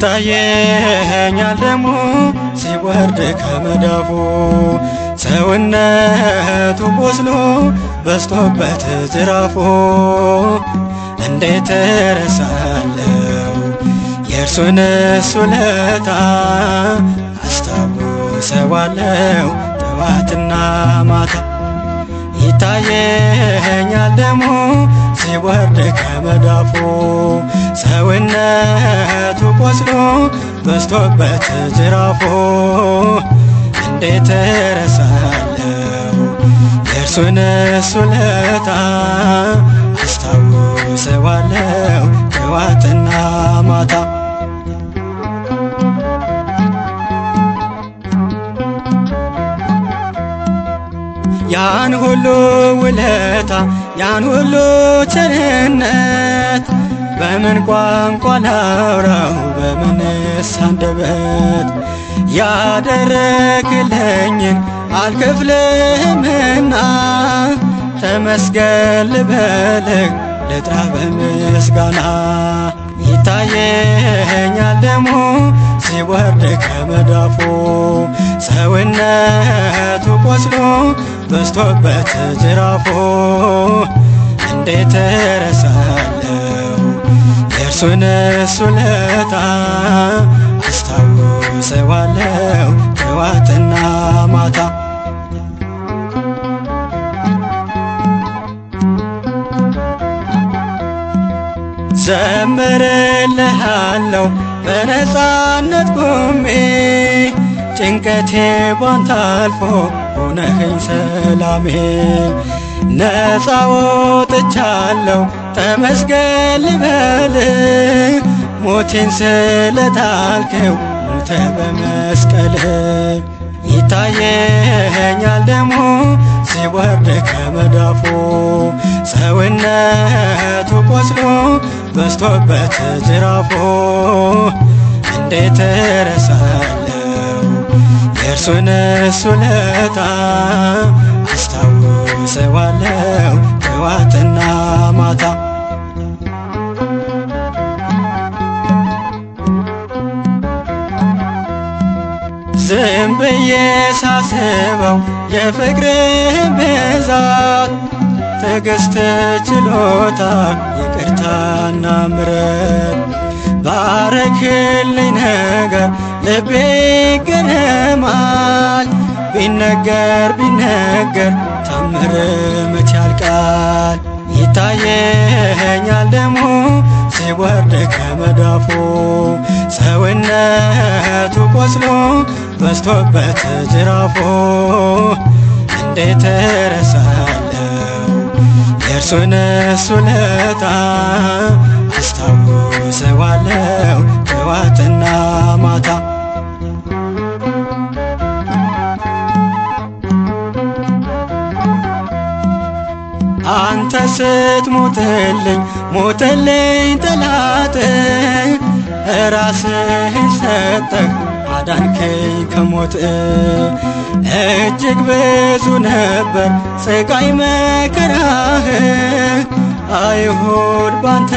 ይታየኛል ደሙ ሲወርድ ከመዳፉ ሰውነቱ ቆስሎ በዝቶበት ጅራፉ እንዴት እረሳለሁ የእርሱን ውለታ አስታውሰዋለሁ ጠዋትና ማታ። ይታየኛል ደሙ ሲወርድ ከመዳፉ ሰውነቱ ቆስሎ በዝቶበት ጅራፉ እንዴት እረሳለሁ የእርሱን ውለታ አስታውሰዋለሁ ጠዋትና ማታ። ያን ሁሉ ውለታ ያን ሁሉ ቸርነት በምን ቋንቋ ላውራው በምንስ አንደበት ያደረክልኝን አልከፍልህምና ተመስገን ልበልህ ልጥራ በምስጋና። ይታየኛል ደሙ ሲወርድ ከመዳፉ ሰውነቱ ቆስሎ በዝቶበት ጅራፉ እንዴት እረሳለሁ የእርሱን ውለታ አስታውሰዋለሁ ጠዋትና ማታ። ዘምርልሃለሁ በነፃነት ቆሜ ጭንቀቴ ባንተ አልፎ ሆነኸኝ ሰላሜ ነፃ ወጥቻለሁ ተመስገን ልበል ሞቴን ስለጣልከው ሞተ በመስቀል። ይታየኛል ደሙ ሲወርድ ከመዳፉ ሰውነቱ ቆስሎ በዝቶበት ጅራፉ እንዴት እረሳለሁ የእርሱን ውለታ አስታውሰዋለሁ ጠዋትና ማታ። ዝም ብዬ ሳስበው የፍቅርህን ብዛት ትዕግስት፣ ችሎታ፣ ይቅርታና ምሕረት ባረክልኝ ነገር ልቤ ይገረማል። ቢነገር ቢነገር ታምር መች ያልቃል። ይታየኛል ደሙ ሲወርድ ከመዳፉ ሰውነቱ ቆስሎ በዝቶበት ጅራፉ እንዴት እረሳለሁ የእርሱን ውለታ አስታውሰዋለሁ ጠዋትና ማታ። አንተ ስትሞትልኝ ሞተልኝ ጠላት ራስህን ሰጠህ አዳንከኝ ከሞት። እጅግ ብዙ ነበር ስቃይ መከራህ አይሁድ ባንተ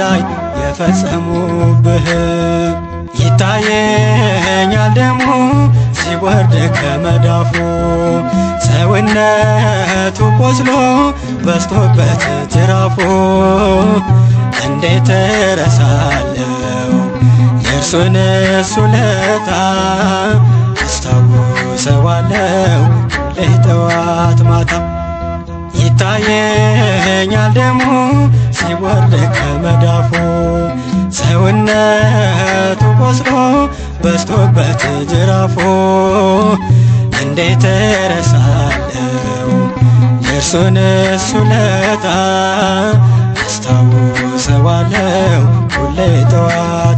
ላይ የፈጸሙብህ። ይታየኛል ደሙ ሲወርድ ከመዳፉ ሰውነቱ ቆስሎ በዝቶበት ጅራፉ እንዴት እረሳለሁ የእርሱን ውለታ አስታውሰዋለሁ ሁሌ ጠዋት ማታ። ይታየኛል ደሙ ሲወርድ ከመዳፉ ሰውነቱ ቆስሎ በዝቶበት ጅራፉ እንዴት እረሳለሁ የእርሱን ውለታ አስታውሰዋለሁ ሁሌ ጠዋት